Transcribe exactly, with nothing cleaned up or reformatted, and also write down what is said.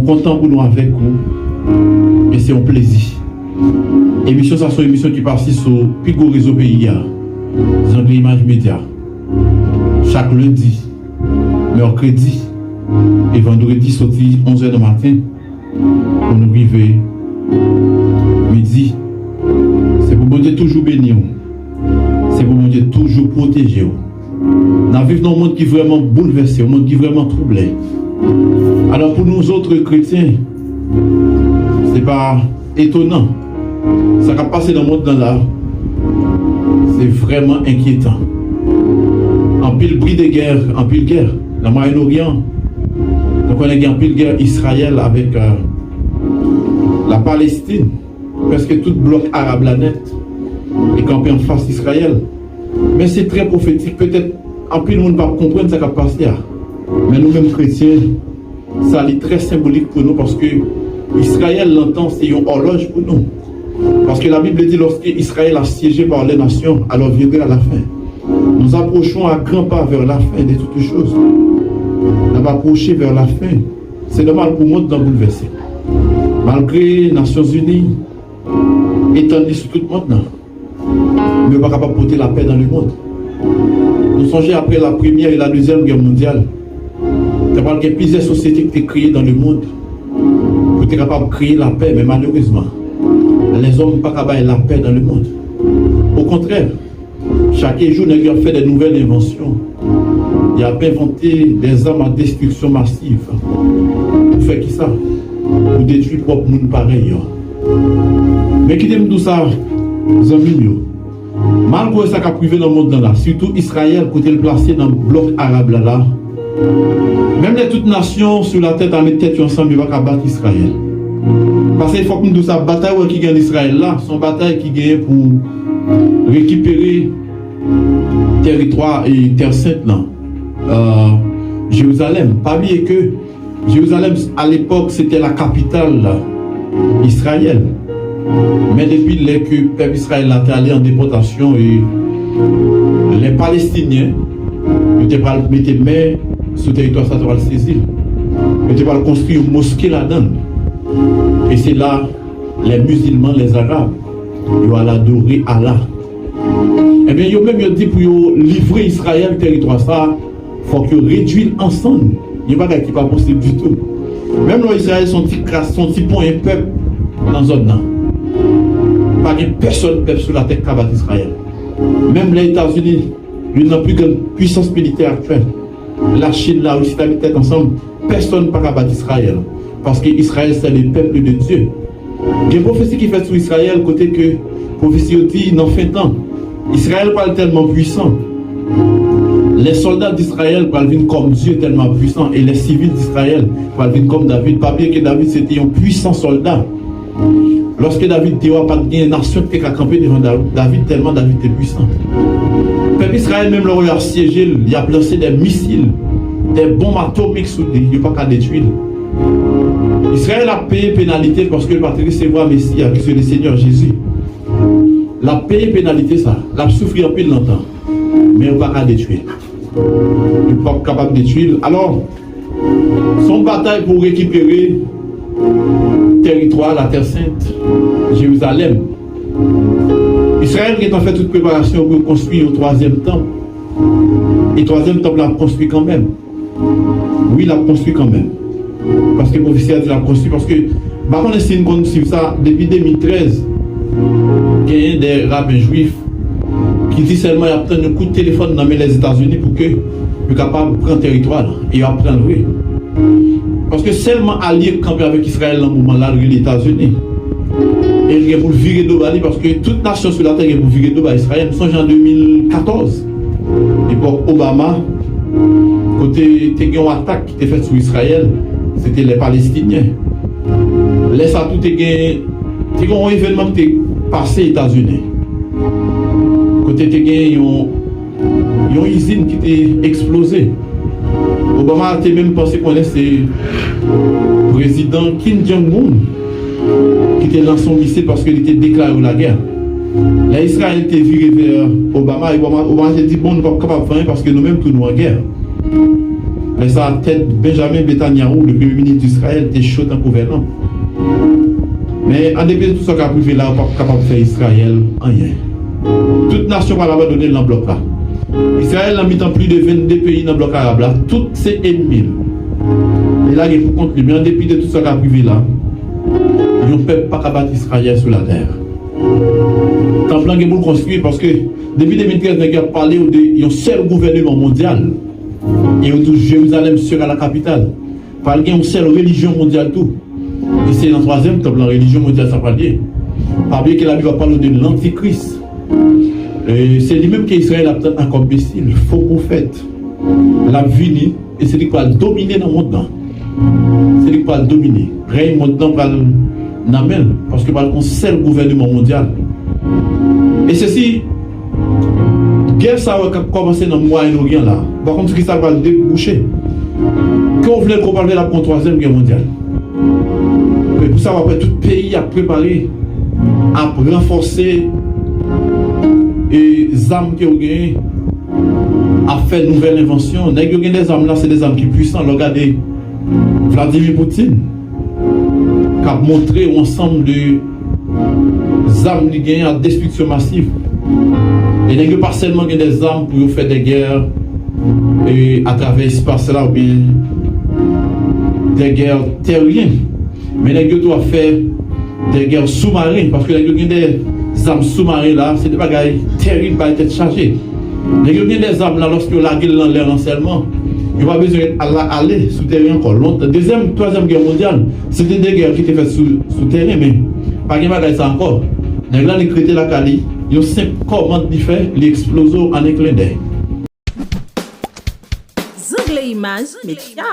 Kontan pou nou avèk ou. E se yon plezi. Emisyon sa se yon emisyon ki pase sou pi gwo rezo peyi a, Zangle Imaj Medya. Chak lendi, mèkredi e vandredi soti onz è nan maten pou nou rive midi. Se pou Bondye toujou beni w. Se pou Bondye toujou pwoteje w. N ap viv nan yon mond ki vrèman boulvèse, yon mond ki vrèman twouble. Alò, pou nou zòt kretyen, se pa etonan. Sa k ap pase nan mond lan la, se vrèman enkyetan. Anpil bri de gè, anpil gè nan Mwayen Oryan. Nou konnen gen anpil gè Izrayèl avèk, euh, la Palestin. Prèske tout blòk arab la nèt li kanpe anfas Izrayèl. Men se trè pwofetik. Petèt anpil moun p ap konprann sa k ap pase a. Men nou menm kretyen, sa li trè senbolik pou nou, paske Izrayèl lontan se yon òlòj pou nou. Paske Labib di, lorsque Israël assiégé par les nations, alors viendra la fin. Nous approchons à grands pas vers la fin de toutes choses. N ap apwoche vè la fen. Se nòmal pou mond lan boulvèse. Malgre Nasyonzini etann li sou tout mond lan, men yo pa kapab pote lapè nan lemond. Nou sonje apre la premyè e la dezyèm gè mondyal, te pral gen plizyè sosyete ki te kreye nan lemond pou te kapab kreye lapè, men malerezman, lèzòm pa ka bay lapè nan lemond. Okontrè, chak jou nèg yo ap fè de nouvèl envansyon. Y ap envante de zam a destriksyon masiv. Pou fè kisa? Pou detwi pwòp moun parèy yo. Men kite m di w sa, zanmi m yo. Malgre sa k ap rive nan mond lan la, sitou Izrayèl, kote l plase nan blòk arab la la, menm lè tout nasyon sou latè ta met tèt yo ansanm, yo pa ka bat Izrayèl. Paske fòk m di w sa, batay ou wè ki gen ann Izrayèl la, se yon batay ki genyen pou rekipere tèritwa e tè sent lan, euh, Jerizalèm. Pa bliye ke Jerizalèm, a lepòk, se te la kapital Izrayèl. Men depi lè ke pèp Izrayèl la te ale an depòtasyon e lè Palestinyen yo te pral mete men sou tèritwa sa, te pral sezi l. Yo te pral konstwi yon moske ladan l. E se la lè mizilman, lè zarab, yo al adore Allah. Ebyen, yo menm yo di pou yo livre Izrayèl tèritwa sa, fòk yo redwi l an sann. Yon bagay ki pa posib ditou. Menm lè Izrayèl se yon ti kras, se yon ti ponyen pèp nan zòn nan. Pa gen pèsòn pèp sou latè k ka bat Izrayèl. Menm lè Etazini, youn nan pi grann pwisans militè aktyèl, Lachin, Larisi ta met tèt ansanm, pèsòn pa ka bat Izrayèl. Paske Izrayèl se le peuple de Dieu. Gen pwofesi ki fèt sou Izrayèl kote ke pwofesi yo di nan fen tan, Izrayèl pral tèlman pwisan. Les soldats d'Israël pral vin kòm Dye tèlman pwisan e les civils d'Israël pral vin kòm David. Pa bliye ke David se te yon pwisan sòlda. Lòske David te wa, pa t gen nasyon ki te ka kanpe devan Da-, David, tèlman David te pwisan. Pèp Izrayèl menm lè w wè y ap syeje l, y ap lanse de misil, de bonm atomik sou li, yo pa ka detwi l. Izrayèl ap peye penalite l paske l pa t resevwa Mesi a, ki se le Senyè Jezi. L ap peye penalite sa. L ap soufri anpil nan tan. Men yo pa ka detwi l. Yo p ap kapab detwi l. Alò, se yon batay pou rekipere tèritwa Latè Sent, Jerizalèm. Izrayèl gentan fè tout preparasyon pou yo konstwi yon twazyèm tanp. E twazyèm tanp la ap konstwi kanmenm. Wi, l ap konstwi kanmenm. Paske pwofesi a di l ap konstwi, paske m pa konnen si n konn swiv sa, depi de mil trèz, genyen de raben jwif ki di sèlman y ap tann yon kout telefòn nan men Lèzetazini pou ke yo kapab pran tèritwa la, e y ap pran l vre. Paske sèlman alye k kanpe avèk Izrayèl nan moman la, l rele Etazini. E l gen pou l vire do ba li, paske tout nasyon sou latè gen pou vire do ba Izrayèl. M sonje an de mil katòz, epòk Obama, kote te gen yon atak ki te fèt sou Izrayèl, se te lè Palestinyen. Lè sa tou te gen, te gen yon evènman ki te pase Etazini, kote te gen yon, yon izin ki te eksploze. Obama te menm panse konnen se prezidan Kim Jong-un ki te lanse yon misil paske li te deklare yo lagè. Lè Izrayèl te vire vè Obama, Obama, Obama te di, "Bon, nou p ap kapab fè anyen paske nou menm tou nou an gè." Lè sa a, tèt Benjamin Netanyahu, le premye minis Izrayèl, te cho tankou vè lanp. Men, an depi de tout sa k ap rive la, yo p ap kapab fè Izrayèl anyen. Tout nasyon pral abandone l nan blòk la. Izrayèl nan mitan plis de vennde peyi nan blòk arab la, tout se enmi l. Li lage pou kont li, men an depi de tout sa k ap rive la, yon pèp pa ka bat Izrayèl sou latè. Tanp lan gen pou l konstwi, paske depi de mil trèz, nèg yo ap pale w de yon sèl gouvèneman mondyal. E yo di w Jerizalèm sera la capitale. Pral gen yon sèl relijyon mondyal tou. E se nan twazyèm tanp lan relijyon mondyal sa pral ye. Pa bliye ke Labib ap pale w de lantikris. E se li menm ke Izrayèl ap tann an kòm Mesi l, fo pwofèt. L ap vini, e se li k pral domine nan mond lan. Se li k pral domine. Rèy mond lan pral nan men l, paske pral gen yon sèl gouvèneman mondyal. E se si gè sa yo k ap kòmanse nan Mwayen Oryan la, ou pa konn sou ki sa l pral debouche. Ke w vle l, ke w pa vle l, ap gen yon twazyèm gè mondyal. E pou sa, w ap wè tout peyi ap prepare, ap ranfòse e zam ke yo genyen, ap fè nouvèl envansyon. Nèg yo gen de zam la, se de zam ki pwisan. Lè w gade Vladimir Putin, k ap montre yon ansanm de zam li genyen a destriksyon masiv. E nèg yo pa sèlman gen de zam pou yo fè de gè e atravè espas la oubyen de gè tèryen. Men nèg yo tou ap fè de gè soumaren, paske nèg yo gen de zam soumaren la, se de bagay tèrib, bay tèt chaje. Nèg yo gen de zam la, lòske yo lage l nan lè an sèlman, yo pa bezwen al la, ale sou tèren ankò. Lontan, dezyèm, twazyèm gè mondyal, se te de gè ki te fèt sou, sou tèren, men pa gen bagay sa ankò. Nèg la, li k rete lakay li, yon senp kòmand li fè, li eksploze w an en klen dèy. Zangle Imaj Medya.